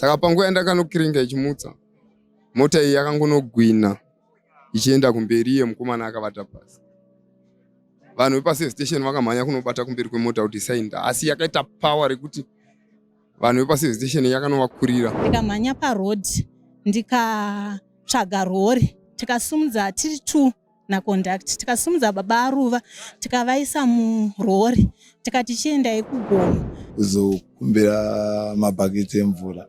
Saka panguva yandakanokiringa ichimutsa mota iyi yakangonogwina ichienda kumberi iye mukomana akavata pasi. Vanhu vepaservice station vakamhanya kunobata kumberi kwemota kuti isaenda asi yakaita power rekuti vanhu vepaservice station yakanovakurira. Ndikamhanya paroad ndikatsvaga rori tikasumudza tiri two naconduct tikasumudza baba aruva tikavaisa murori tikati chiendai kugomo. Kuzokumbira mabhaketi emvura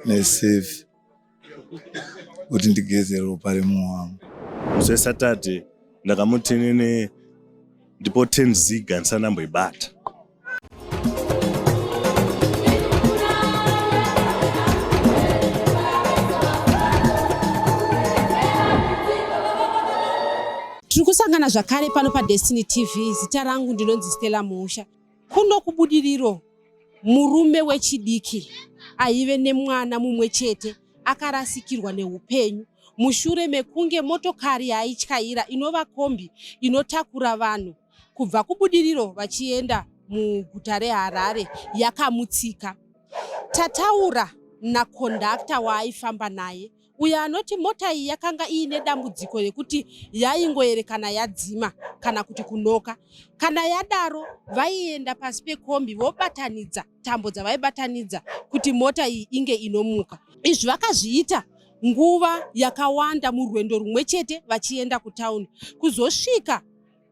nesefi kuti ndigeze ropa remumwe wangu. Musi weSaturday ndakamuti inini ndipo 10 zig handisati ndamboibata. Tiri kusangana zvakare pano paDestiny TV. Zita rangu ndinonzi Stella Muusha. Kuno kuBudiriro, murume wechidiki aive nemwana mumwe chete akarasikirwa neupenyu mushure mekunge motokari yaaityaira inova kombi inotakura vanhu kubva kuBudiriro vachienda muguta reHarare yakamutsika. Tataura nakondakta waaifamba naye uyo anoti mota iyi yakanga iine dambudziko rekuti yaingoerekana yadzima kana kuti kunoka. Kana yadaro vaienda pasi pekombi vobatanidza tambo dzavaibatanidza kuti mota iyi inge inomuka. Izvi vakazviita nguva yakawanda murwendo rumwe chete vachienda kutauni kuzosvika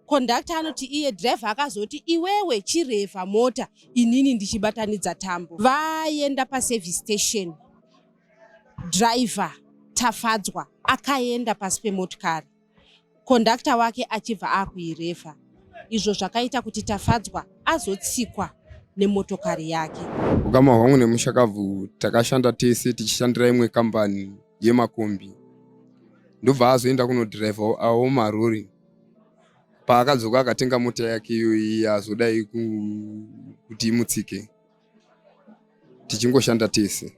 Conductor anoti iye driver akazoti iwewe chirevha mota inini ndichibatanidza tambo. Vaenda paservice station driver Tafadzwa akaenda pasi pemotikari conductor wake achibva akuirevha izvo zvakaita kuti Tafadzwa azotsikwa nemotokari yake. Ukama hwangu nemushakabvu takashanda tese tichishandira imwe kambani yemakombi ndobva azoenda kunodhiraivha awo marori paakadzoka akatenga mota yake iyoyi azodai kuti imutsike tichingoshanda tese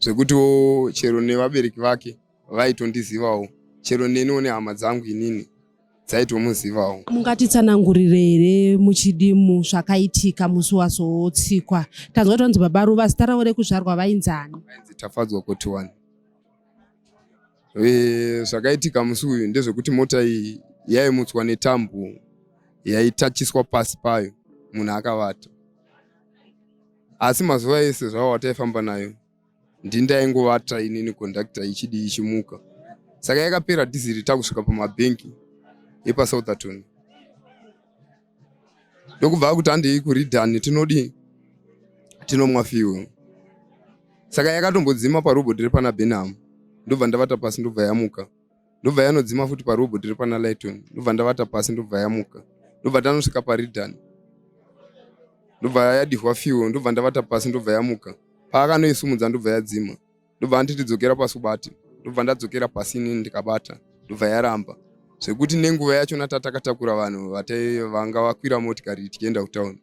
zvekutiwo chero nevabereki vake vaitondizivawo chero neniwo nehama dzangu inini dzaitomuzivawo. Mungatitsanangurire here muchidimu zvakaitika musi wazotsikwa? Tanzwa kuti vanzi baba Ruva zita ravo rekuzvarwa vainzani? Vainzi Tafadzwa Kotiwani. E, zvakaitika musi uyu ndezvekuti mota iyi yaimutswa netambo yaitachiswa pasi payo munhu akavata asi mazuva ese zvavo wataifamba nayo ndindaingovata inini conductor ichidii ichimuka saka yakapera dhiziri takusvika pamabhenki epasoutherton ndokubva akuti handei kuridhani tinodii tinomwa fiwe saka yakatombodzima parobot repana benham ndobva ndavata pasi ndobva yamuka ndobva yanodzima futi parobot repana lighton ndobva ndavata pasi ndobva yamuka ndobva tanosvika paridhani ndobva yadihwa fiwe ndobva ndavata pasi ndobva yamuka paakanoisumudza ndobva yadzima ndobva anditi dzokera pasi ubate ndobva ndadzokera pasi inini ndikabata ndobva yaramba zvekuti nenguva yachona tatakatakura vanhu vate vanga vakwira motikari tichienda kutown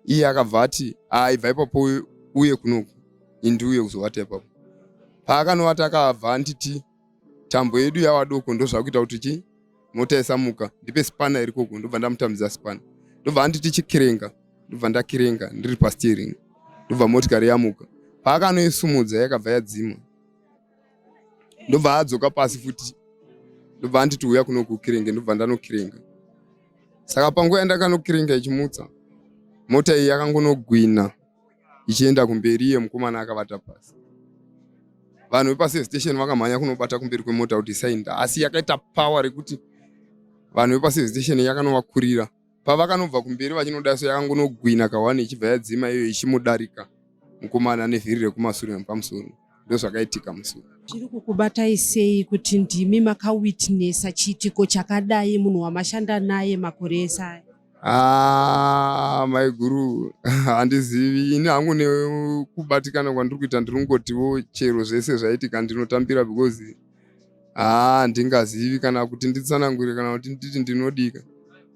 iye akabva ati aibva ipapo uye kunoku indiuye kuzovata ipapo paakanovata akabva anditi tambo yedu yava doko ndozvakuita kuti chi mota isamuka ndipe spana iri koko ndobva ndamutambidza spana ndobva anditi chikirenga ndobva ndakirenga ndiri pasteering ndobva motikari yamuka paakanoisumudza yakabva yadzima ndobva adzoka pasi futi ndobva anditi uya kuno kukirenge ndobva ndanokirenga saka panguva yandakanokirenga ichimutsa mota iyi yakangonogwina ichienda kumberi iye mukomana akavata pasi vanhu vepaservice station vakamhanya kunobata kumberi kwemota kuti isaenda asi yakaita power rekuti vanhu vepaservice station yakanovakurira pavakanobva kumberi vachinoda so yakangonogwina kahwani ichibva yadzima iyo ichimudarika mukomana nevhiri rekumasure nepamusoro ndozvakaitika musi uyu. Zviri kukubatai sei kuti ndimi makawitnessa chiitiko chakadai munhu wamashanda naye makore ese aya? Ah, maiguru handizivi ini hangu nekubatikana kwandiri kuita ndiri kungotiwo chero zvese zvaitika ndinotambira because haa ndingazivi kana kuti nditsanangure kana kuti nditi ndinodika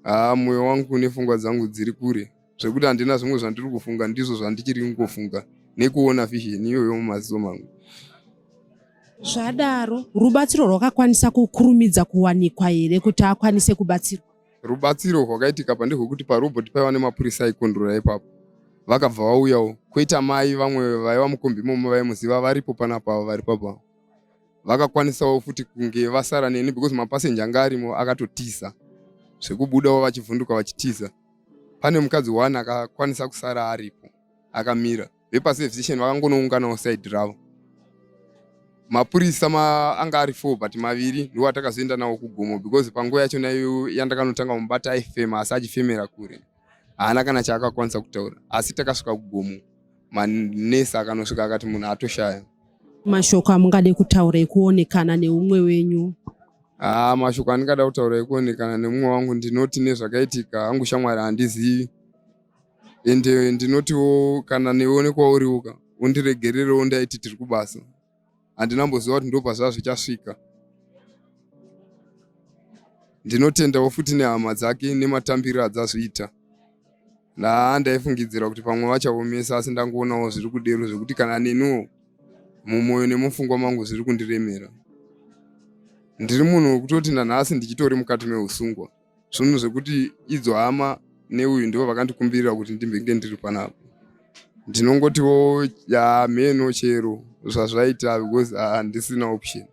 haa mwoyo wangu nepfungwa dzangu dziri kure zvekuti handina zvimwe zvandiri kufunga ndizvo zvandichiri kungofunga nekuona vision iyoyo mumaziso mangu Zvadaro, rubatsiro rwakakwanisa kukurumidza kuwanikwa here kuti akwanise kubatsirwa? Rubatsiro rwakaitika pa ndehwekuti parobot paiva nemapurisa aikondrora ipapo. Vakabva vauyawo. Koita mai vamwe vaiva mukombi imomo vaimuziva varipo panapa vari papa. Vakakwanisawo futi kunge vasara neni because mapasenja anga arimo akatotiza zvekubudawo vachivhunduka vachitiza. Pane mukadzi one akakwanisa kusara aripo akamira. Vepaservice station vakangonounganawo side ravo. Mapurisa anga ari 4 but maviri ndiwo atakazoenda nawo kugomo because panguva yachona iyo yandakanotanga kumubata aifema asi achifemera kure. Haana kana chaakakwanisa kutaura asi takasvika kugomo manesi akanosvika akati munhu atoshaya. Mashoko amungade kutaura ekuonekana neumwe wenyu? Haa, mashoko andingada kutaura ekuonekana nemumwe wangu ndinoti nezvakaitika hangu shamwari handizivi, ende ndinotiwo kana newe nekwauriwo ka undiregererewo, ndaiti tiri kubasa, handinamboziva kuti ndobva zvichasvika. Ndinotendawo futi nehama dzake nematambiro adzazviita. Ndaa ndaifungidzira kuti pamwe vachaomesa, asi ndangoonawo zviri kudero zvekuti kana neniwo mumwoyo nemupfungwa mangu zviri kundiremera. Ndiri munhu wekutoti nanhasi ndichitori mukati meusungwa, zvinhu zvekuti idzo hama neuyu ndivo vakandikumbirira kuti ndimbenge ndiri panapa. Ndinongotiwo yamheno chero zvazvaita because handisina option.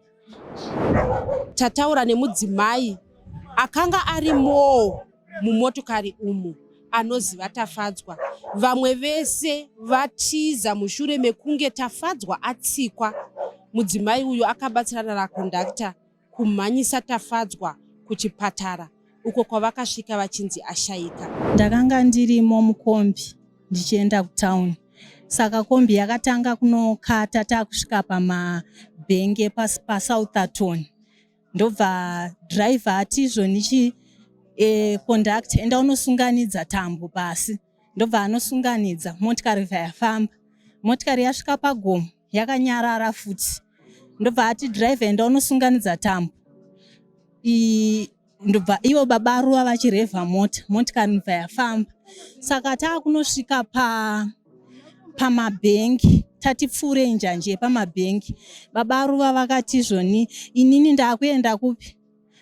Tataura nemudzimai akanga arimowo mumotokari umu anoziva Tafadzwa. Vamwe vese vatiza mushure mekunge Tafadzwa atsikwa. Mudzimai uyu akabatsirana nakondakta kumhanyisa Tafadzwa kuchipatara uko kwavakasvika vachinzi ashaika. Ndakanga ndirimo mukombi ndichienda kutauni, saka kombi yakatanga kunokata taakusvika pamabhenge paSoutherton. Ndobva dhiraivha ati izvoni conductor, enda unosunganidza tambo pasi. Ndobva anosunganidza, motikari bva yafamba. Motikari yasvika pagomo yakanyarara futi. Ndobva ati dhiraivha, enda unosunganidza tambo. Ndobva ivo baba Ruva vachirevha mota, motikari ndobva yafamba. Saka taakunosvika pamabhengi, tati pfuurei njanji yepamabhengi, baba Ruva vakati izvoni, inini ndaakuenda kupi,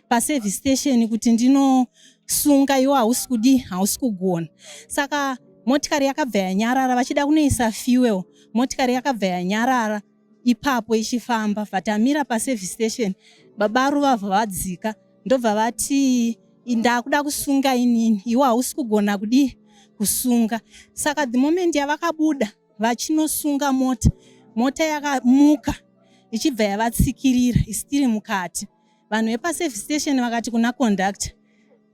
paservice station kuti ndinosunga, iwo hausi kudii, hausi kugona. Saka motikari yakabva yanyarara. Vachida kunoisa fuel, motikari yakabva yanyarara ipapo ichifamba. Vatamira paservice station, baba Ruva vabva vadzika, ndobva vati, ndakuda kusunga inini, iwe hausi kugona kudii, kusunga. Saka the moment yavakabuda vachinosunga mota, mota yakamuka ichibva yavatsikirira isitiri mukati. Vanhu vepaservice station vakati kuna conductor,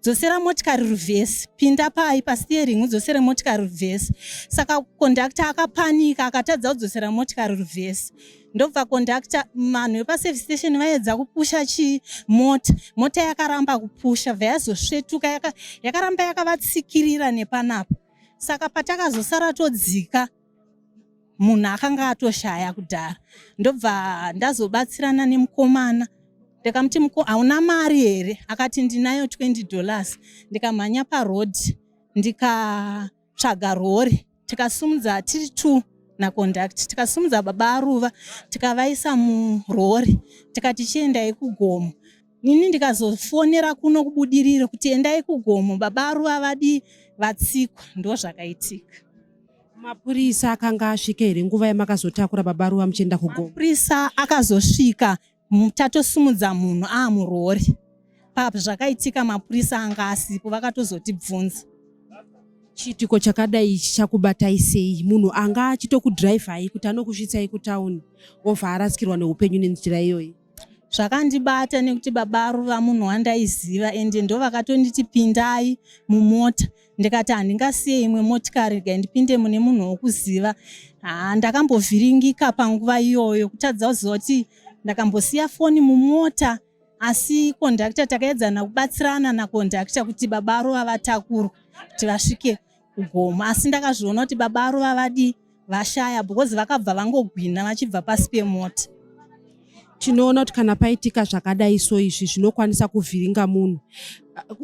dzosera motikari reverse, pinda pai pasteering udzosere motikari reverse. Saka conductor akapanika, akatadza kudzosera motikari reverse. Ndobva conductor, vanhu vepaservice station vaedza kupusha chii, mota, mota yakaramba kupusha, bva yazosvetuka, yakaramba yakavatsikirira nepanapa. Saka patakazosara todzika, munhu akanga atoshaya kudhara. Ndobva ndazobatsirana nemukomana, ndikamuti, hauna mari here? Akati, ndinayo $20. Ndikamhanya parodhi, ndikatsvaga rori, tikasumudza tiri two naconductor, tikasumudza baba Aruva, tikavaisa murori, tikati chiendai kugomo. Ini ndikazofonera kuno kuBudiriro kuti endai kugomo, baba Aruva vadii, vatsikwa. Ndo zvakaitika. Mapurisa akanga asvika here nguva yamakazotakura baba Ruva muchienda kugomo? Mapurisa akazosvika tatosumudza munhu aamurori. Pazvakaitika mapurisa anga asipo, vakatozotibvunza. Chiitiko chakadai ichi chakubatai sei? Munhu anga achitokudhiraivhai kuti anokusvitsai kutauni obva arasikirwa neupenyu nenzira iyoyi. Zvakandibata nekuti baba Ruva munhu wandaiziva, ende ndo vakatonditi pindai mumota. Ndikati handingasiye imwe motikari, regai ndipinde mune munhu wokuziva. Haa, ndakambovhiringika panguva iyoyo, kutadza kuziva kuti ndakambosiya foni mumota. Asi kondakta, takaedzana kubatsirana nakondakta kuti baba Ruva vatakurwe kuti vasvike kugomo. Asi ndakazviona kuti baba Ruva vadii, vashaya, because vakabva vangogwina vachibva pasi pemota. Tinoona kuti kana paitika zvakadai so izvi zvinokwanisa kuvhiringa munhu.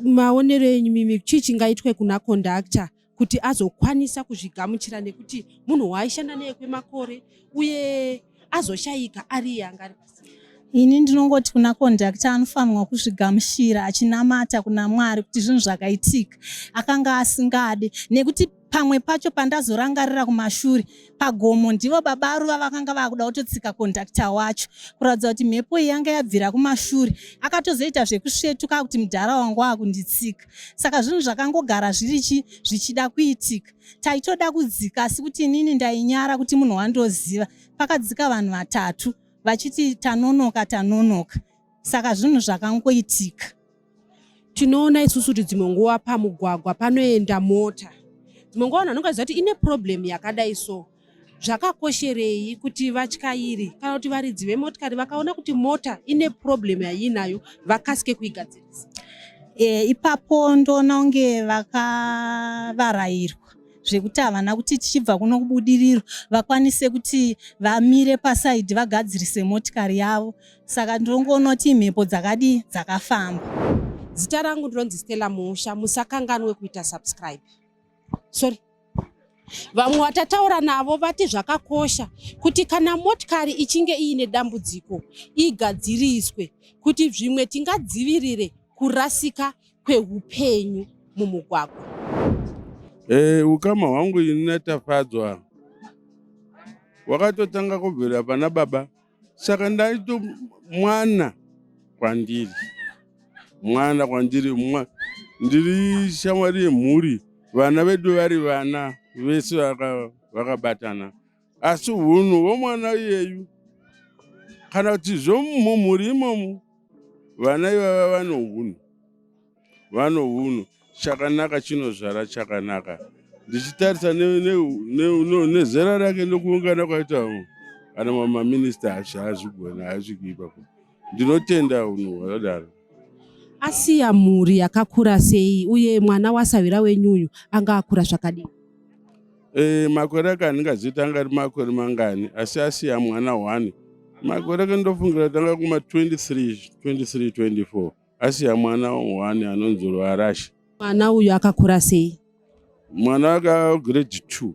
Maonero enyu mimi, chii chingaitwe kuna kondakta kuti azokwanisa kuzvigamuchira, nekuti munhu waaishanda naye kwemakore uye azoshayika ari iye anga ari pasi? Ini ndinongoti kuna kondakita anofanirwa kuzvigamuchira achinamata kuna Mwari kuti zvinhu zvakaitika akanga asingade, nekuti pamwe pacho pandazorangarira kumashure pagomo ndivo baba aRuva vakanga vakuda kutotsika kondakita wacho, kuratidza kuti mhepo iyi yanga yabvira kumashure. Akatozoita zvekusvetuka kuti mudhara wangu akunditsika. Saka zvinhu zvakangogara zvirichi zvichida kuitika. Taitoda kudzika, asi kuti inini ndainyara kuti munhu wandoziva. Pakadzika vanhu vatatu vachiti tanonoka tanonoka, saka zvinhu zvakangoitika. Tinoona isusu kuti dzimwe nguva pamugwagwa panoenda mota, dzimwe nguva vanhu vanonge vaziva kuti ine problem yakadai, so zvakakosherei kuti vatyairi kana kuti varidzi vemotikari vakaona kuti mota ine problem yaiinayo vakasike kuigadzirisa? Ipapo ndoona kunge vakavarayirwa zvekuti havana kuti tichibva kuno kuBudiriro vakwanise kuti vamire pasaidhi vagadzirise motikari yavo. Saka ndinongoona kuti imhepo dzakadii dzakafamba. Zita rangu ndinonzi Stella Musha. Musakanganwe kuita subscribe. Sorry, vamwe vatataura navo vati zvakakosha kuti kana motikari ichinge iine dambudziko igadziriswe, kuti zvimwe tingadzivirire kurasika kweupenyu mumugwagwa. Ukama hwangu ini naTafadzwa wakatotanga kubvira pana baba, saka ndaito mwana kwandiri, mwana kwandiri, ndiri shamwari yemhuri. Vana vedu vari vana vese vakabatana, asi hunhu hwomwana iyeyu kana kuti zvomumhuri imomo, vana ivava vano hunhu, vano hunhu. Chakanaka chinozvara chakanaka. Ndichitarisa nezera rake nekuungana kwaita kana maminista, haazvigona, haasviki ipapo. Ndinotenda hunhu hwakadaro. Asiya mhuri yakakura sei, uye mwana wasahwira wenyuyu anga akura zvakadii? Makore ake handingazivi anga ari makore mangani, asi asiya mwana 1. Makore ake ndofungira kuti anga kuma 23, 23, 24. Asiya mwana 1 anonzi Ruarashi. Mwana uyu akakura sei? Mwana aka grade 2,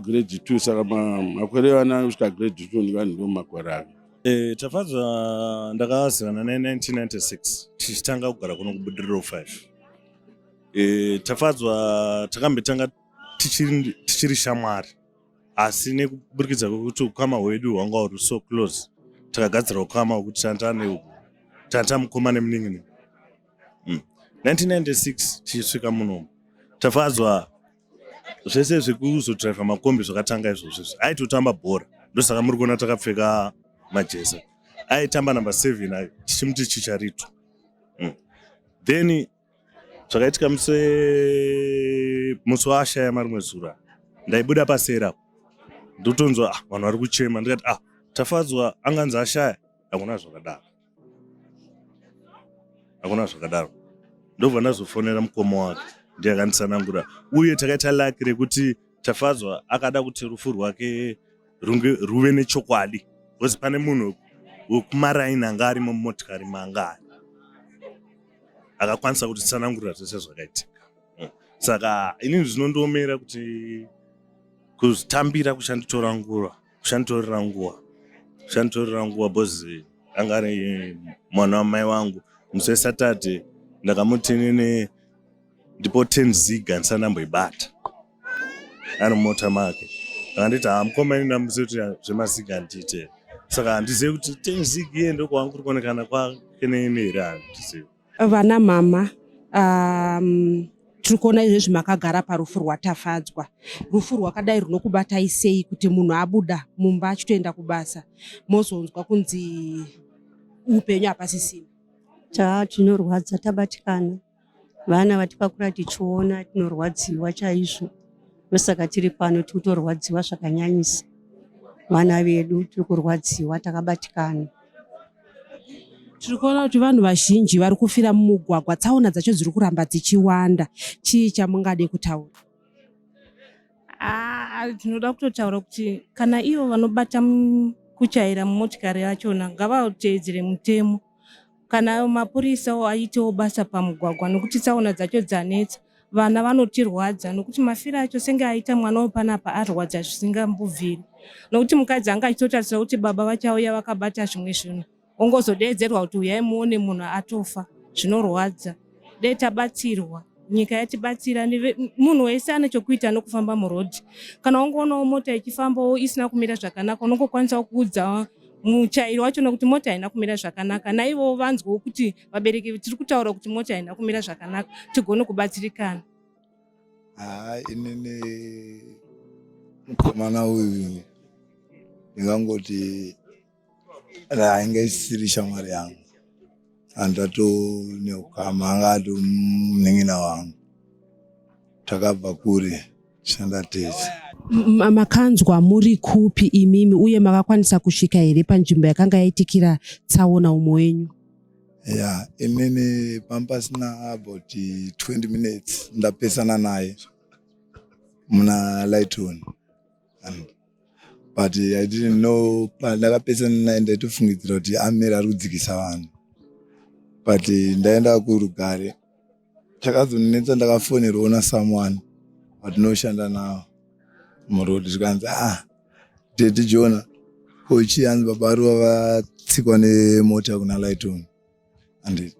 grade 2. Saka makore vana kusvika grade 2 ndivanhu ndo makore ake. Tafadzwa ndakazivana naye 1996 tichitanga kugara kuno kuBudiriro 5. Tafadzwa takambetanga tichiri shamwari, asi nekuburikidza kwekuti ukama hwedu hwanga huri so close, takagadzira ukama hwekuti tanta mukoma nemunin'ina. 1996 tichisvika munomu, Tafadzwa zvese zvekuzodhiraivha makombi zvakatanga izvozvo izvi. Aitotamba bhora, ndosaka muri kuona takapfeka majesa. Aitamba number 7 ayo, tichimuti Chicharito. Then zvakaitika musi waashaya marimwe zura, ndaibuda paseri apo, ndotonzwa, ah, vanhu vari kuchema. Ndikati, "Ah, Tafadzwa anganzi ashaya? Hakuna zvakadaro, hakuna zvakadaro." Ndobva ndazofonera mukoma wake, ndiye akanditsanangura. Uye takaita lucky rekuti Tafadzwa akada kuti rufu rwake runge ruve nechokwadi, because pane munhu wekumaraini anga arimo mumotikari maanga ari akakwanisa kutitsanangurira zvese zvakaitika. Saka inini zvinondiomera kuti kuzvitambira, kuchanditora nguva, kuchanditorera nguva, kuchanditorera nguva, because anga ari mwana wamai vangu. Musi weSaturday ndakamuti inini ndipo 10 zig handisati ndamboibata ari mumota make. Akanditi, "Ha, mukoma, ini ndamuziva kuti zvemazig handiite." Saka handizivi kuti 10 zig iye ndokwangu kuri kuonekana kwake neini here, handizivi. Vana mama, tiri kuona izvezvi makagara parufu rwaTafadzwa. Rufu rwakadai runokubatai sei, kuti munhu abuda mumba achitoenda kubasa, mozonzwa kunzi upenyu hapasisina? Taa, tinorwadza, tabatikana. Vana vatikakura tichiona, tinorwadziwa chaizvo. Ndosaka tiri pano, tiri kutorwadziwa zvakanyanyisa. Vana vedu, tiri kurwadziwa, takabatikana. Tiri kuona kuti vanhu vazhinji vari kufira mumugwagwa, tsaona dzacho dziri kuramba dzichiwanda. Chii chamungade kutaura? Ah, tinoda kutotaura kuti kana ivo vanobata kuchaira mumotikari yachona ngavateedzere mutemo, kana mapurisawo aitewo basa pamugwagwa, nokuti tsaona dzacho dzanetsa. Vana vanotirwadza nokuti mafiro acho senge aita mwana wepanapa arwadza zvisingambobviri. Nokuti mukadzi anga achitotarisira kuti baba vachauya vakabata zvimwe zvinhu. Ongozodeedzerwa kuti huyai muone munhu atofa. Zvinorwadza. Dai tabatsirwa. Nyika yatibatsira. Munhu wese ane chokuita nokufamba muroad. Kana wangoonawo mota ichifambawo isina kumira zvakanaka unongokwanisawo kuudza muchairi wacho nokuti mota haina kumira zvakanaka. Naivowo vanzwewo kuti vabereki tiri kutaura kuti mota haina kumira zvakanaka tigone kubatsirikana. Haa inini mukomana uyu ndingangoti rainge isiri shamwari yangu andatone ukama anga ato munin'ina wangu takabva kure shanda tese. Makanzwa muri kupi imimi uye makakwanisa kusvika here panzvimbo yakanga yaitikira tsaona umwe wenyu? Ya inini pampasina about 20 minutes ndapesana naye muna Lighton and but I didn't know pandakapesana naye ndaitofungidzira kuti amira ari kudzikisa vanhu but ndaenda kurugare. Chakazondinetsa ndakafonerwawo nasomeone watinoshanda nawo muroad zvikanzi ah Daddy Jonah ko chii hanzi baba Ruva vatsikwa nemota kuna Lighton and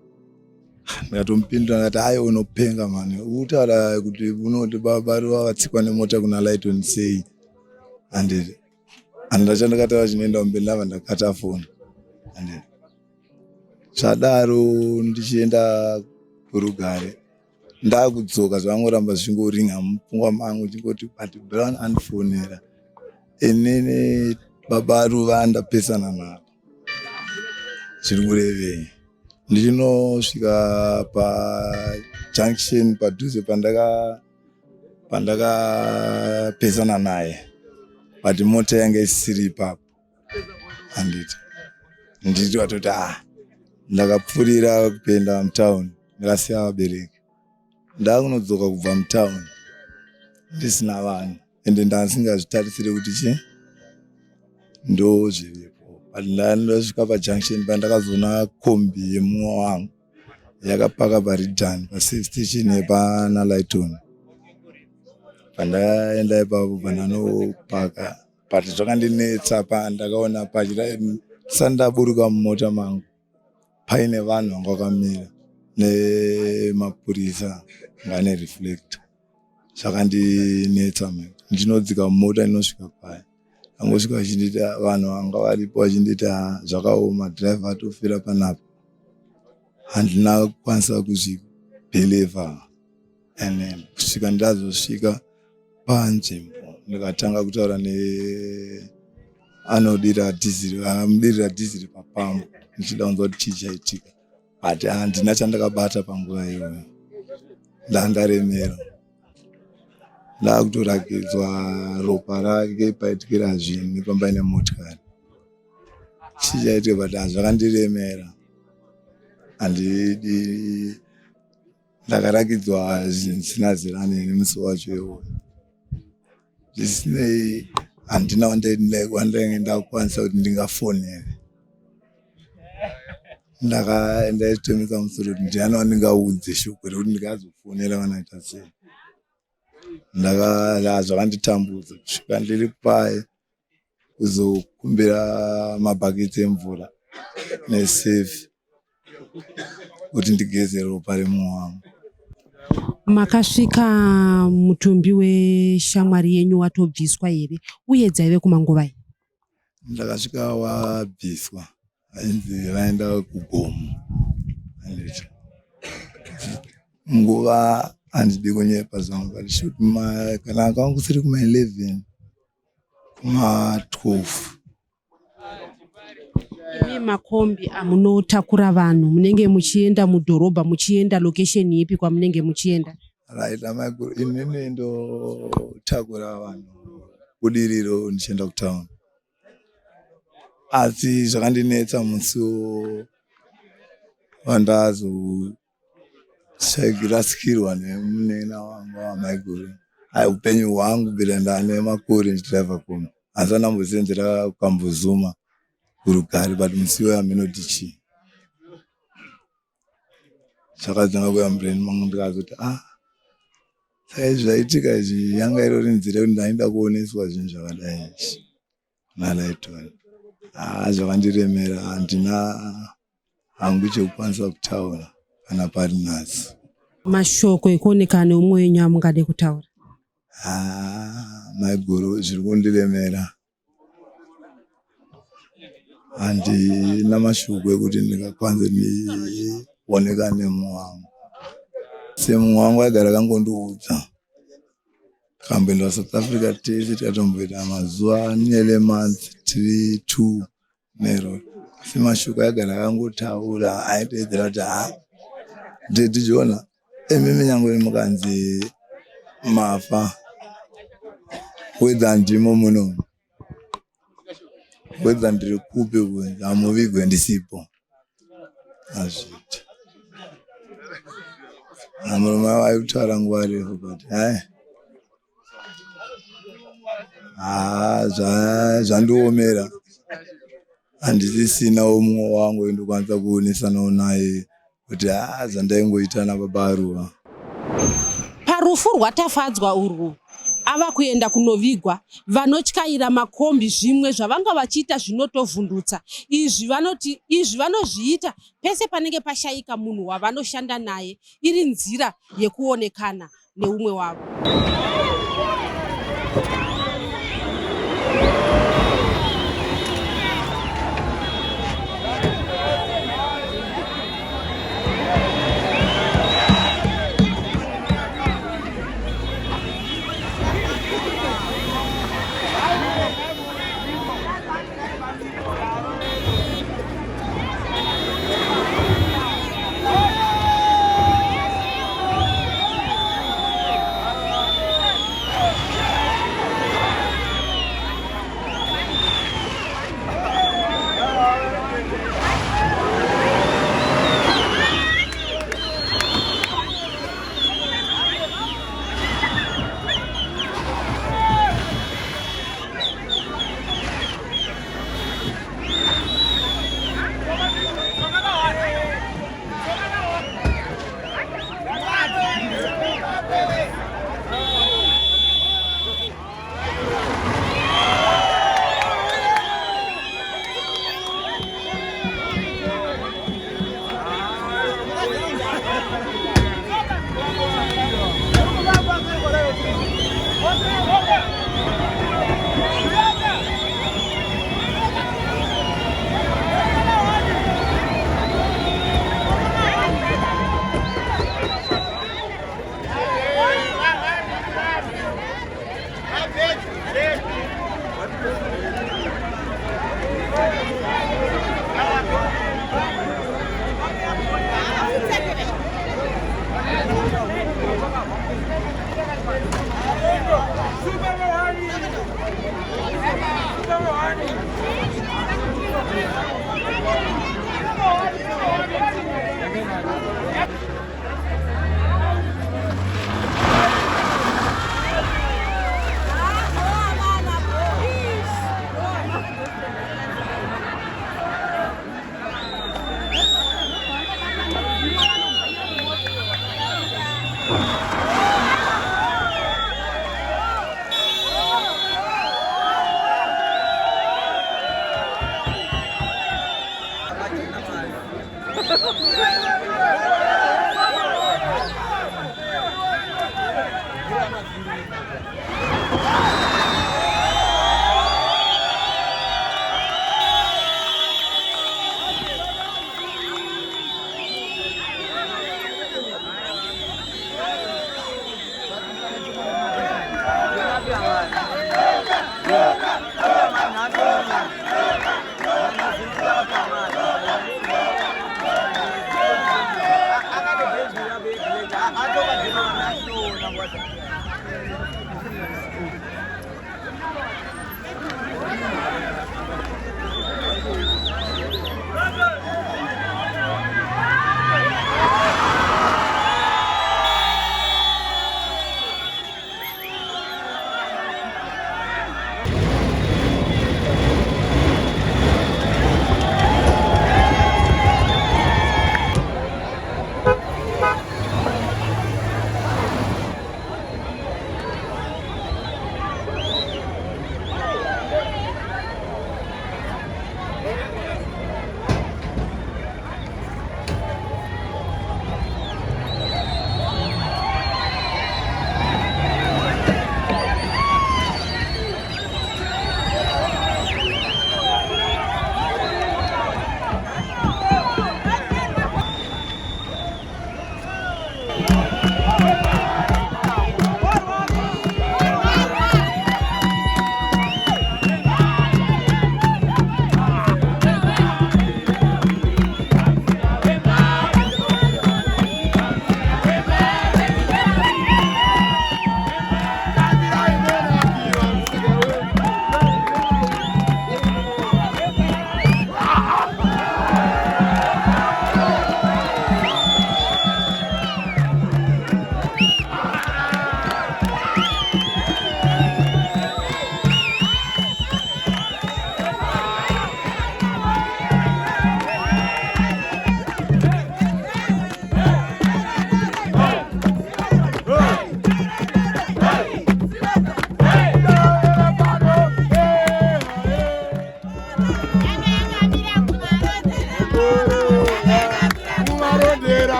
ndikatomupindura ndikati ayi unopenga mani ukutaura kuti unoti baba Ruva vatsikwa nemota kuna Lighton sei and and chandakataura chinoenda kumberi ndabva ndakata foni and zvadaro ndichienda kurugare ndakudzoka zvangoramba zvichingoringa mupfungwa mangu chingoti but Brown andifonera inini baba Ruva ndapesana navo zviri kurevei ndichinosvika pajunction padhuze pandaka pandakapesana naye but mota yanga isiri ipapo handiti nditi watoti ah ndakapfurira kupinda mutown ndakasiya vabereki ndakunodzoka kubva mutown ndisina vanhu ende ndasingazvitarisire kuti chi ndo zviripo but ndasvika pajunction pandakazoona kombi yemumwe wangu yakapaka paridhan pastation yepana Lighton pandaenda ipapo pandanopaka but zvakandinetsa pandakaona pachira ndisati ndaburuka mumota mangu paine vanhu vanga vakamira nemapurisa ngane reflector zvakandinetsa mani ndinodzika mumota inosvika paya angosvika vachinditi vanhu vanga varipo vachinditi zvakaoma driver atofira panapa handina kukwanisa kuzvibhilivha and then kusvika ndazosvika panzvimbo ndikatanga kutaura ne anodira dhiziri anomudirira dhiziri papambo ndichida kunzwa kuti chii chaitika but handina chandakabata panguva iyoyo ndandaremera ndakutorakidzwa ropa rake paitikira zvinhu pamba nemotikari chii chaitika but hazvakandiremera handidi ndakarakidzwa zvinhu zvisina zera neni musi wacho iwoyo zvisinei handina wandainge ndakukwanisa kuti ndingafonere ndaitemesa musoro kuti ndiani wandingaudze shoko rekuti ndingazofonera vanoita sei zvakanditambudza kusvika ndiri paye kuzokumbira mabhaketi emvura nesefi kuti ndigeze ropa remumwe wangu. Makasvika mutumbi weshamwari yenyu watobviswa here uye dzaive kumanguvai? Ndakasvika wabviswa ainzi vaenda kugomo. Nguva handidi kunyepa zvangu but shoot kana kwanga kusiri kuma 11 kuma 12. Imi makombi amunotakura vanhu munenge muchienda mudhorobha muchienda location ipi kwamunenge muchienda? Right amaiguru inini ndotakura vanhu budiriro ndichienda kutown asi zvakandinetsa musi wandazorasikirwa nemunena wangu wamaiguru ai upenyu hwangu bila ndane makore ndichidriver kombi asi andambosenzera kambozuma kurugare but musi iwoyo aminoti chii zvakadzanga kuya mubrain mangu ndikazoti ah saka izvi zvaitika izvi yanga irori nzira yekuti ndaida kuoneswa zvinhu zvakadai izvi. Kuna Lighton. Haa zvakandiremera handina hangu chekukwanisa kutaura kana pari nhasi. Mashoko ekuonekana neumwe wenyu amungade kutaura? Haa maiguru zviri kundiremera handina mashoko ekuti ndingakwanise ndionekane nemumwe wangu. Semumwe wangu aigara akangondiudza Tikamboenda South Africa tese tikatomboita mazuva nearly month tiri two nero asi mashoko aigara akangotaura aitoedzera kuti ha ndetichiona imimi nyangwe mukanzi mafa whether ndimo muno whether ndiri kupi kunzi hamuvigwe ndisipo hazviiti murume waikutaura nguva refu but hai haa zvandiomera handisisina umwe wangu wendokwanisa kuonesanawo naye kuti haa zvandaingoita nababa aruva. Parufu rwaTafadzwa urwu ava kuenda kunovigwa, vanotyaira makombi zvimwe zvavanga vachiita zvinotovhundutsa. Izvi vanoti izvi vanozviita pese panenge pashaika munhu wavanoshanda naye iri nzira yekuonekana neumwe wavo.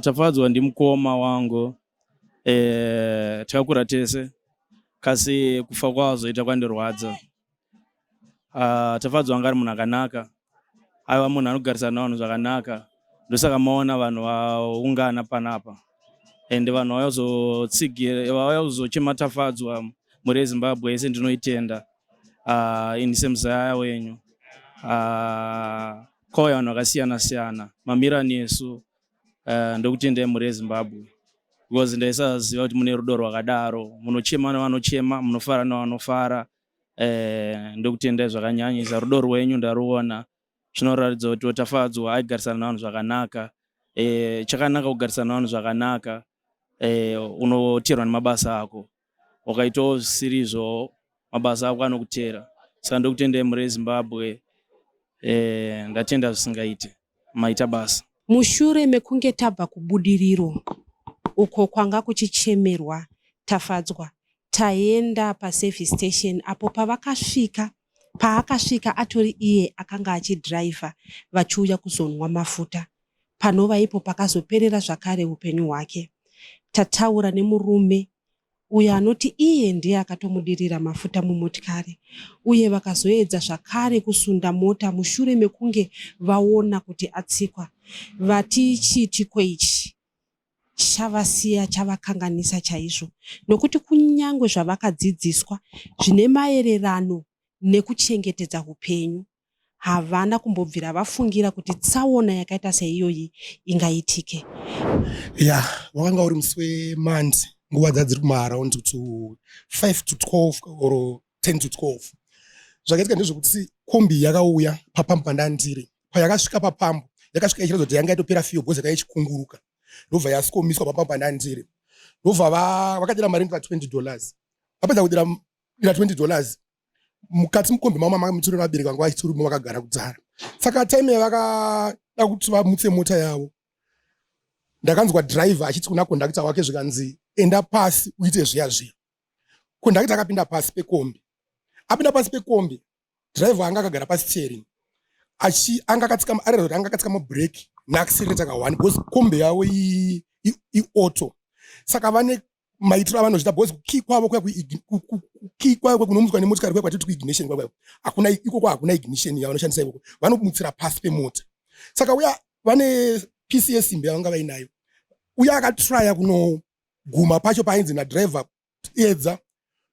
Tafadzwa ndimukoma wangu eh, takakura tese kasi kufa kwazoita kwandirwadza. Tafadzwa anga ari munhu akanaka, aiva munhu anogarisana navanhu zvakanaka, ndosaka maona vanhu vaungana panapa ende vanhu vauya kuzotsigira, vauya kuzochema Tafadzwa. Mhuri yeZimbabwe yese ndinoitenda. Ini semuzaya wenyu, kwauya vanhu vakasiyana siyana mamira nesu. Ndokutendai mhuri yeZimbabwe because ndaisaziva kuti mune rudo rwakadaro, munochema nevanochema, munofara nevanofara. Ndokutendai zvakanyanyisa, rudo rwenyu ndaruona, zvinoratidza kuti Tafadzwa aigarisana navanhu zvakanaka. Chakanaka kugarisana navanhu zvakanaka, unoteerwa nemabasa ako, wakaitawo zvisirizvo mabasa ako anokutera. Saka ndokutendai mhuri yeZimbabwe, ndatenda zvisingaite, maita basa. Mushure mekunge tabva kuBudiriro uko kwanga kuchichemerwa Tafadzwa, taenda paservice station apo pavakasvika, paakasvika atori iye akanga achidhiraivha vachiuya kuzonwa mafuta, panova ipo pakazoperera zvakare upenyu hwake. Tataura nemurume uyo anoti iye ndiye akatomudirira mafuta mumotikari uye vakazoedza zvakare kusunda mota mushure mekunge vaona kuti atsikwa. Vati chiitiko ichi chavasiya chavakanganisa chaizvo nokuti kunyange zvavakadzidziswa zvine maererano nekuchengetedza upenyu, havana kumbobvira vafungira kuti tsaona yakaita seiyoyi ingaitike. Ya, wakanga uri musi weMonday, nguva dzadziri kumaaround to 5 to 12 or 10 to 12. Zvakaitika ndezvekuti kombi yakauya papambu pandandiri. Payakasvika papambu, yakasvika ichiratidza kuti yanga yatopera fuel because yakanga ichikunguruka, ndobva yasikomiswa papambu pandandiri, ndobva vakadira mari inoita $20. Vapedza kudira dira $20 mukati mukombi mavo mama mutori vabereki vanga vachitorimo vakagara kudhara. Saka time yavakada kuti vamutse mota yavo, ndakanzwa driver achiti kuna kondakita wake, zvikanzi, "Enda pasi uite zviya zviya." Kondakita akapinda pasi pekombi. Apinda pasi pekombi, driver anga akagara pasteering achi anga akatsika, areva kuti anga akatsika mabreki neaccelerator ka1 because kombi yavo iauto. Saka vane maitiro avanozviita because kukey kwavo kuya, kukey kwavo kunomutswa nemotikari kuya kwatiti kuignition kwakwayo, hakuna ikoko, hakuna ignition yavanoshandisa ikoko, vanomutsira pasi pemota. Saka uya vane piece yesimbi yavanga vainayo, uya akatraya kunoguma pacho painzi nadriver edza,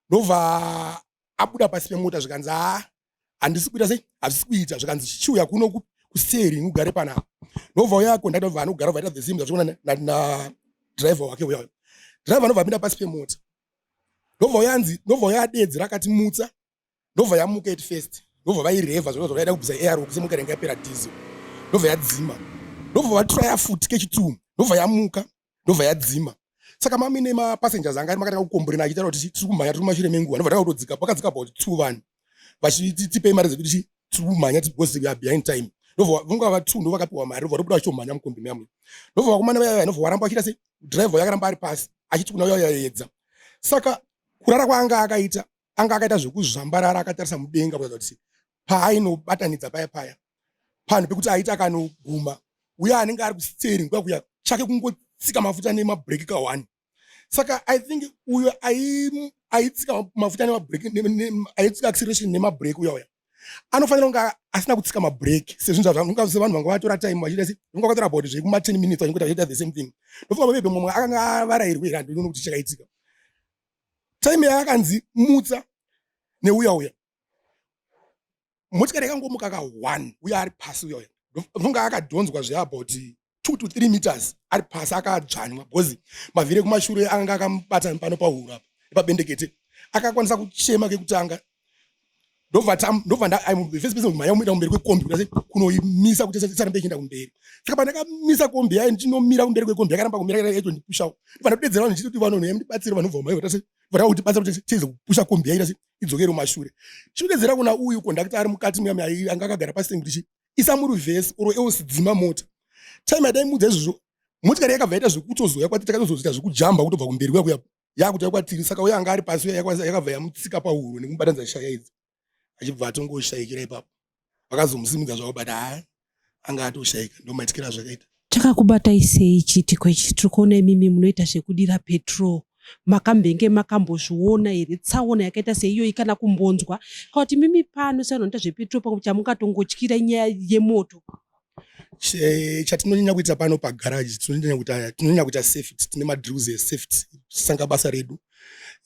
ndobva abuda pasi pemota, zvikanzi, "Haa, handisi kuita sei, hazvisi kuita." Zvikanzi, "Chiuya kuno kusteering ugare panapa." Ndobva uya kondakta bva anogara, bva aita the same zvachiona nadriver wake. Uya driver ndobva apinda pasi pemota, ndobva uyanzi, ndobva uya adedzera akati, "Mutsa." Ndobva yamuka at first, ndobva vairevha zvona zvavaida kubvisa air semotikari yanga yapera diesel, ndobva yadzima. Ndobva vatraya futi kechi2, ndobva yamuka, ndobva yadzima. Saka mamine mapassengers anga ari makatanga kukomborena achitaura kuti tiri kumhanya, tiri mumashure menguva. Ndobva takakutodzika, pakadzika about two vanhu vachiti, "Tipei mari dzekuti tiri kumhanya because we are behind time." Ndobva vanga va two ndo vakapiwa mari, ndobva tobuda vachitomhanya mukombi muyamwe. Ndobva vakomana vaya ndobva varamba vachiita sei, driver yakaramba ari pasi achiti kuna uya yaedza. Saka kurara kwaanga akaita, anga akaita zvekuzvambarara akatarisa mudenga kuratidza kuti paainobatanidza paya paya panhu pekuti aiti akanoguma uye anenge ari kusteering kuya kuya, chake kungotsika mafuta nemabhreki ka1. Saka I think uyo aitsika mafuta nemabhreki, aitsika acceleration nemabhreki, uya uya anofanira kunge asina kutsika mabhreki sezvinhu sevanhu vanga vatora time vachiita se vanga vakatora about zvekuma 10 minutes vachingoita vachiita the same thing. Ndofunga maybe mumwe akanga avarairwe here, handinoona kuti chakaitika time yaakanzi mutsa neuya uya, motikari yakangomuka ka1, uya ari pasi uya uya ndofunga akadhonzwa zveabout 2 to 3 meters ari pasi akadzvanywa because mavhiri ekumashure anga akamubata pano pahuro apa epabendekete. Akakwanisa kuchema kekutanga, ndobva first person kumhanya kumuita kumberi kwekombi kuti ase kunoimisa kuti isarambe ichienda kumberi. Saka pandakamisa kombi yayo, ndichinomira kumberi kwekombi, yakaramba kumira, yaitondipushawo. Ndobva ndadedzera vanhu ndichiti, "Vanhu, ndibatsire." Vanhu bva mhanya vada kutibatsira kuti tize kupusha kombi yaita se idzokere mumashure. Chidedzera kuna uyu kondakita ari mukati muya anga akagara pasi kuti, "Isa mureverse or else dzima mota." Time yataimudza izvozvo, motikari yakabva yaita zvekutozouya kwatiri, takatozoita zvekujamba kutobva kumberi kuya kuya yakuti kwatiri. Saka uya anga ari pasi uya yakabva yamutsika pahuro nekumubatanidza shaya idzi, achibva atongoshayikira ipapo. Vakazomusimudza zvavo, but haa, anga atoshayika. Ndo maitikiro azvakaita. Chakakubatai sei chiitiko ichi? Tiri kuona imimi munoita zvekudira petrol. Makambenge makambozviona here tsaona yakaita seiyoyi kana kumbonzwa? Kana kuti imimi pano sevanhu vanoita zvepetrol pamwe chamungatongotyira inyaya yemoto? Chatinonyanya kuita pano pagaraji tinonyanya kuita safety. Tine madrills esafety tisanga basa redu.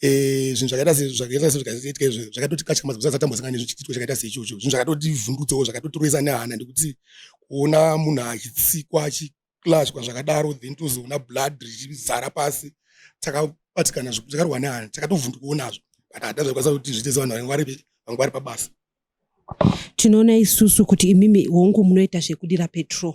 Zvinhu zvakaita sezvakaita sezvakaitika izvo zvakatotikatyamadza kusati tambosangana nezvichiitiko chakaita seichocho. Zvinhu zvakatotivhundutsawo, zvakatotirovesa nehana, ndekuti kuona munhu achitsikwa, achiklashwa zvakadaro, then tozoona blood richizara pasi, takabatikana, takarwa nehana, takatovhundukawo nazvo, but hatazvikwanisa kuti zviite sevanhu vange vari pabasa. Tinoona isusu kuti imimi hongu munoita zvekudira petrol,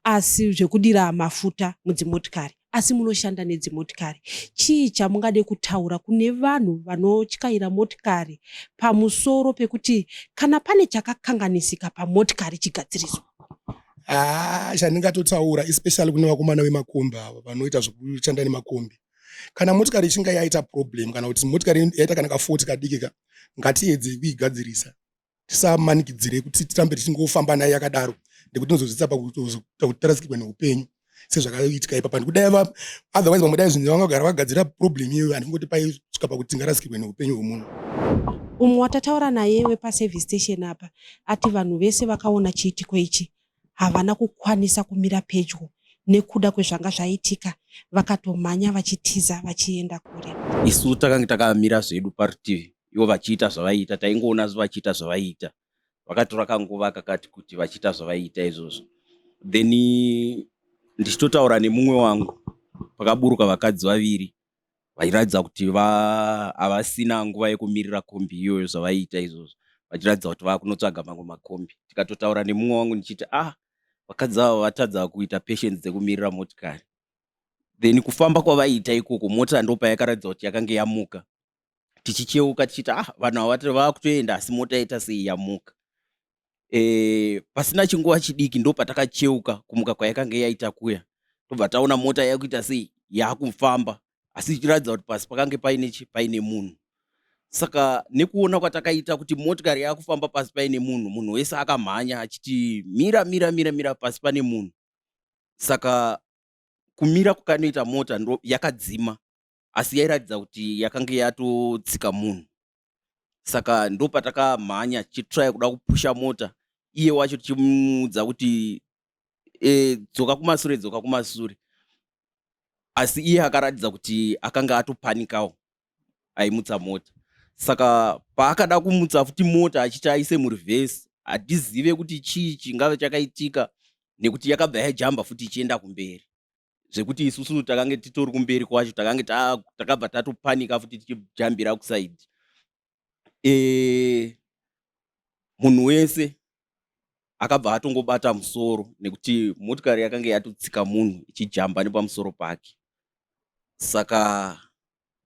asi zvekudira mafuta mudzimotikari, asi munoshanda nedzimotikari. Chii chamungade kutaura kune vanhu vanotyaira motikari pamusoro pekuti kana pane chakakanganisika pamotikari chigadziriswa? Haa, chandingatotaura especially kune vakomana vemakombi ava vanoita zvekushanda nemakombi, kana motikari ichinge yaita problem, kana kuti motikari yaita kana kafault kadiki ka, ngatiedzei kuigadzirisa. Tisamanikidzire kuti tirambe tichingofamba nayo yakadaro, nekuti tinozozvitsa pakuti tarasikirwe neupenyu sezvakaitika ipapa. Ndikudai otherwise vamwe dai zvinhu vangagara vagadzira problem iyoyo, handingoti paisvika pakuti tingarasikirwe neupenyu hwemunhu. Umwe watataura naye wepaservice station apa ati vanhu vese vakaona chiitiko ichi havana kukwanisa kumira pedyo nekuda kwezvanga zvaitika, vakatomhanya vachitiza vachienda kure. Isu takanga takamira zvedu parutivi ivo vachiita zvavaiita, taingoona vachiita zvavaiita. Vakatora kanguva kakati kuti vachiita zvavaiita izvozvo, then ndichitotaura nemumwe wangu, pakaburuka vakadzi vaviri vachiratidza kuti havasina nguva yekumirira kombi iyoyo zvavaiita izvozvo, vachiratidza kuti vakunotsvaga mamwe makombi. Tikatotaura nemumwe wangu ndichiti, "Ah, vakadzi ava vatadza kuita patience dzekumirira motikari." Then kufamba kwavaiita ikoko, mota ndopayakaratidza kuti yakange yamuka. Tichicheuka tichiti, "Ah, vanhu ava vakutoenda, asi mota yaita sei yamuka?" Pasina chinguva chidiki ndo patakacheuka kumuka kwayakanga yaita kuya, tobva taona mota yakuita sei, yakufamba, asi ichiratidza kuti pasi pakange paine chi paine munhu. Saka nekuona kwatakaita kuti motikari yakufamba pasi paine munhu, munhu wese akamhanya achiti, "Mira, mira, mira, mira, pasi pane munhu." Saka kumira kukanoita mota, ndo yakadzima, asi yairatidza kuti yakanga yatotsika munhu. Saka ndo patakamhanya tichitraya kuda kupusha mota, iye wacho tichimuudza kuti, "Dzoka kumasure, dzoka kumasure," asi iye akaratidza kuti akanga atopanikawo aimutsa mota. Saka paakada kumutsa futi mota achiti aise mureverse, hatizive kuti chii chingave chakaitika, nekuti yakabva yajamba futi ichienda kumberi, zvekuti isusu takange titori kumberi kwacho takange takabva tatopanika futi tichijambira kusaidi. Munhu wese akabva atongobata musoro nekuti motikari yakanga yatotsika munhu ichijamba nepamusoro pake. Saka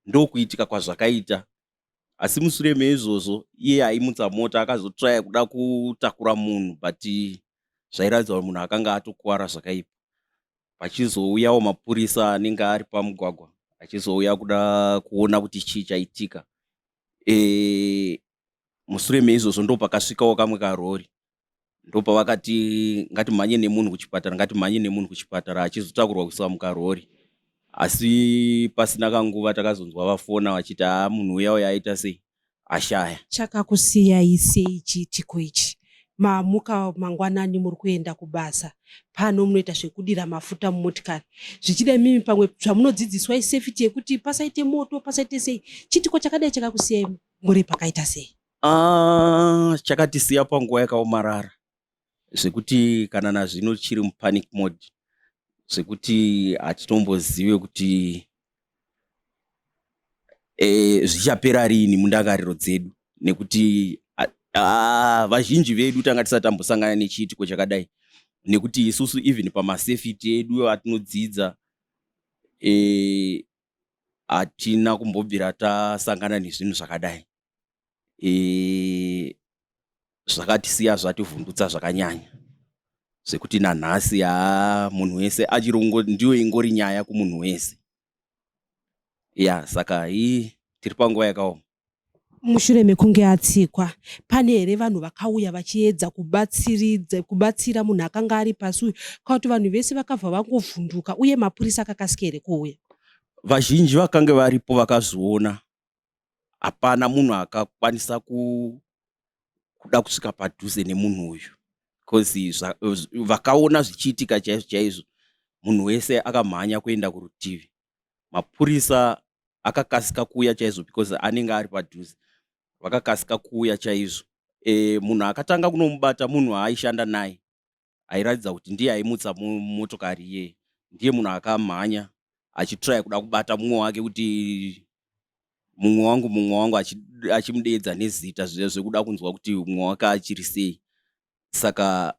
ndokuitika kwazvakaita. Asi mushure meizvozvo, iye aimutsa mota akazotraya kuda kutakura munhu, but zvairatidza kuti munhu akanga atokuvara zvakaipa. Pachizouyawo mapurisa anenge ari pamugwagwa achizouya kuda kuona kuti chii chaitika. Mushure meizvozvo ndo pakasvikawo kamwe karori, ndopavakati, "Ngatimhanye nemunhu kuchipatara, ngatimhanye nemunhu kuchipatara," achizotakurwa kuiswa mukarori. Asi pasina kanguva takazonzwa vafona vachiti, "Haa, munhu uya uya aita sei, ashaya." Chakakusiyai sei chiitiko ichi? Mamuka mangwanani, muri kuenda kubasa, pano munoita zvekudira mafuta mumotikari, zvichida imimi pamwe zvamunodzidziswa isafety yekuti pasaite moto, pasaite sei. Chiitiko chakadai chakakusiyai muri pakaita sei? Ah, chakatisiya panguva yakaomarara zvekuti kana nazvino chiri mupanic mode, zvekuti hatitombozive kuti zvichapera riini mundangariro dzedu, nekuti vazhinji vedu tanga tisati tambosangana nechiitiko chakadai, nekuti isusu even pamasafety edu atinodzidza hatina kumbobvira tasangana nezvinhu zvakadai. Zvakatisiya zvativhundutsa zvakanyanya, zvekuti nanhasi haa, munhu wese achiri ndiyo ingori nyaya kumunhu wese ya. Saka hii, tiri panguva yakaoma. Mushure mekunge atsikwa, pane here vanhu vakauya vachiedza kubatsiridza kubatsira munhu akanga ari pasi uyu kana kuti vanhu vese vakabva vangovhunduka uye mapurisa akakasika here kuuya? Vazhinji vakange varipo vakazviona, hapana munhu akakwanisa kuda kusvika padhuze nemunhu uyu bcause vakaona zvichiitika chaizvo chaizvo, munhu wese akamhanya kuenda kurutivi. Mapurisa akakasika kuuya chaizvo because anenge ari padhuze, vakakasika kuuya chaizvo. Munhu akatanga kunomubata munhu aaishanda naye, airatidza kuti ndiye aimutsa motokari iyeye. Ndiye munhu akamhanya achitraya kuda kubata mumwe wake kuti mumwe wangu, mumwe wangu, achimudeedza nezita zviya zvekuda kunzwa kuti mumwe wake achiri sei. Saka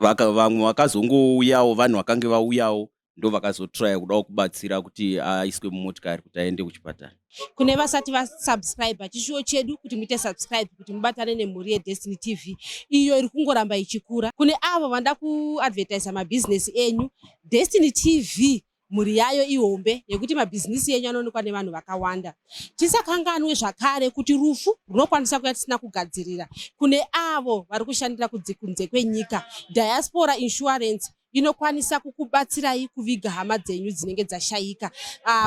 vamwe vakazongouyawo, vanhu vakange vauyawo ndo vakazotraya kudawo kubatsira kuti aiswe mumotikari kuti aende kuchipatara. Kune vasati vasubscribe chishuwo chedu kuti muite subscribe kuti mubatane nemhuri yeDestiny TV iyo iri kungoramba ichikura. Kune avo vanoda kuadvertisa mabhizinesi enyu, Destiny TV mhuri yayo ihombe yekuti mabhizinesi enyu anoonekwa nevanhu vakawanda. Tisakanganwe zvakare kuti rufu runokwanisa kuya tisina kugadzirira. Kune avo vari kushandira kunze kwenyika, Diaspora Insurance inokwanisa kukubatsirai kuviga hama dzenyu dzinenge dzashayika.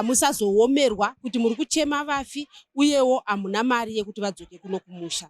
Musazoomerwa kuti muri kuchema vafi uyewo hamuna mari yekuti vadzoke kuno kumusha.